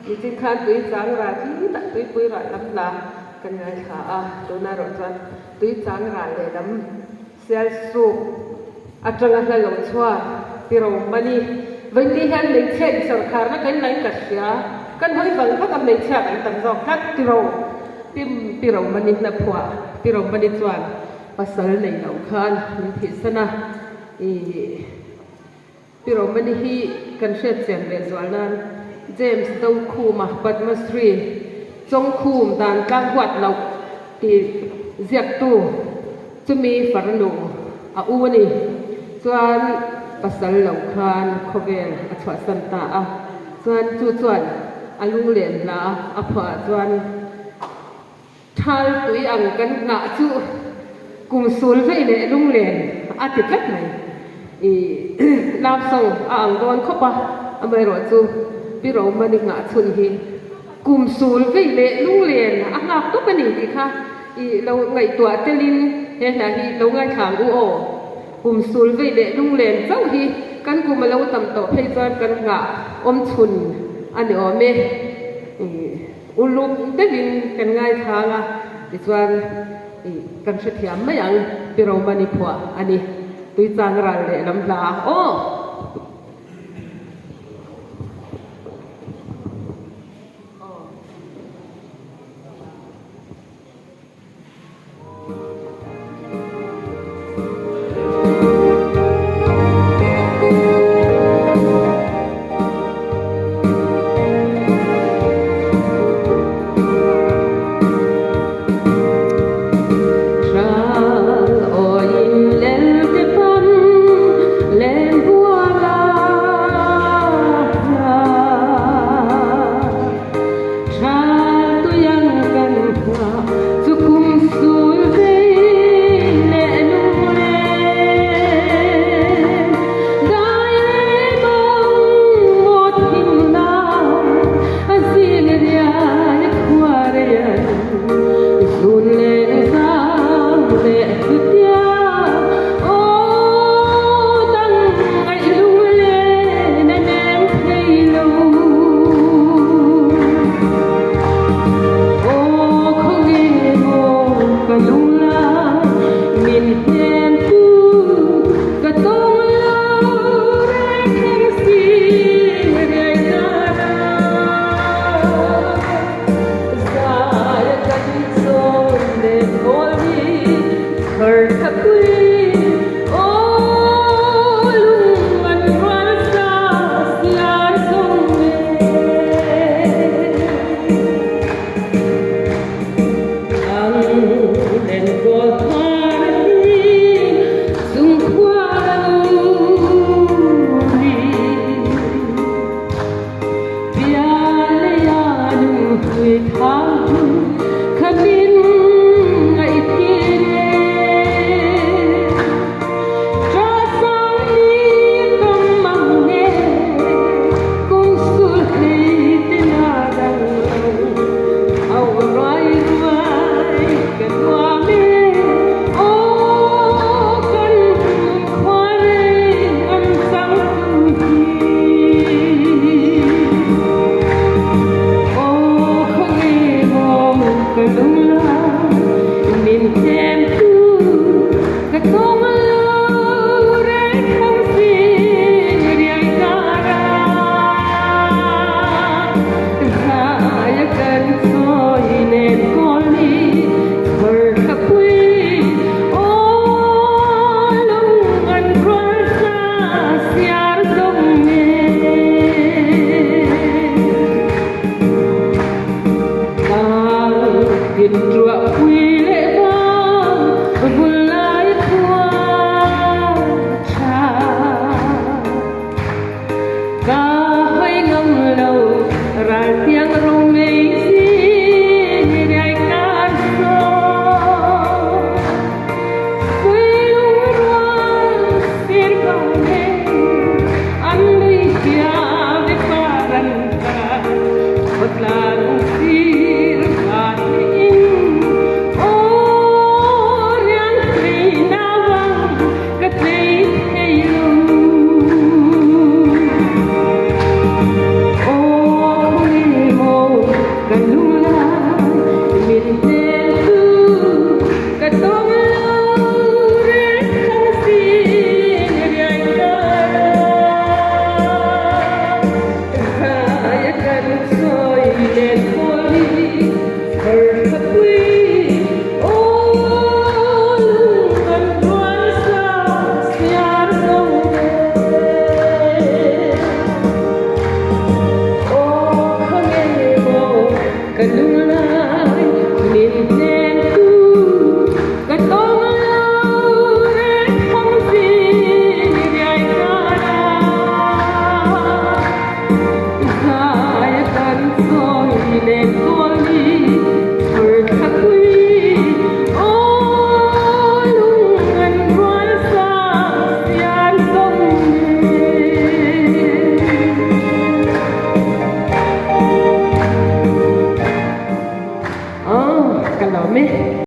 Nichin khan tui chang ral hi tak tuipui ral lam la kan ngaithla a, tunah erawh chuan tui chang ral leh lam sial suk atanga hla lo chhuak ti ro mani. Vawiin hian hmeichhia in sawrkharna kan la in ka hria, kan hawi vang vang a hmeichhia kan tam zawk tlat ti ro ti ro mani hla phuah ti ro mani chuan pasal nei lo khan min thihsan a ih. Pi Romani hi kan hriat chian leh zual nan James Dokhuma Padma Shri Chawngkhum dan tlang huat loh tih ziaktu chumi farnu a u a ni. Chuan pasal lo khan khawvel a chhuahsan ta a, chuan chu chuan a lunglen hla a phuah chuan Thal tui ang kan nghah chu kum sul vei leh lunglen a ti tlat mai. I love song a ang dawn khawp a, amaherawh chu Pi Romani nghah chhun hi kum sul vei leh lunglen a nghak tawp a ni tih kha i lo ngaihtuah telin he hla hi lo ngaithla ang u aw. Kum sul vei leh lunglen chauh hi kan kum a lo tam tawh phei chuan kan nghah awm chhun a ni awm e. Uluk deuhin kan ngaithlang a, tichuan ih kan hrethiam mai ang, Pi Romani phuah a ni. Tuichang ral leh lam hla aw. lunglai min hnemtu ka tawng lo reng thang zing riai karah zai a kan chawi leh kawl ni phur thlapui aw lung an rual sang siam zawng nen. Aw ka lawm e.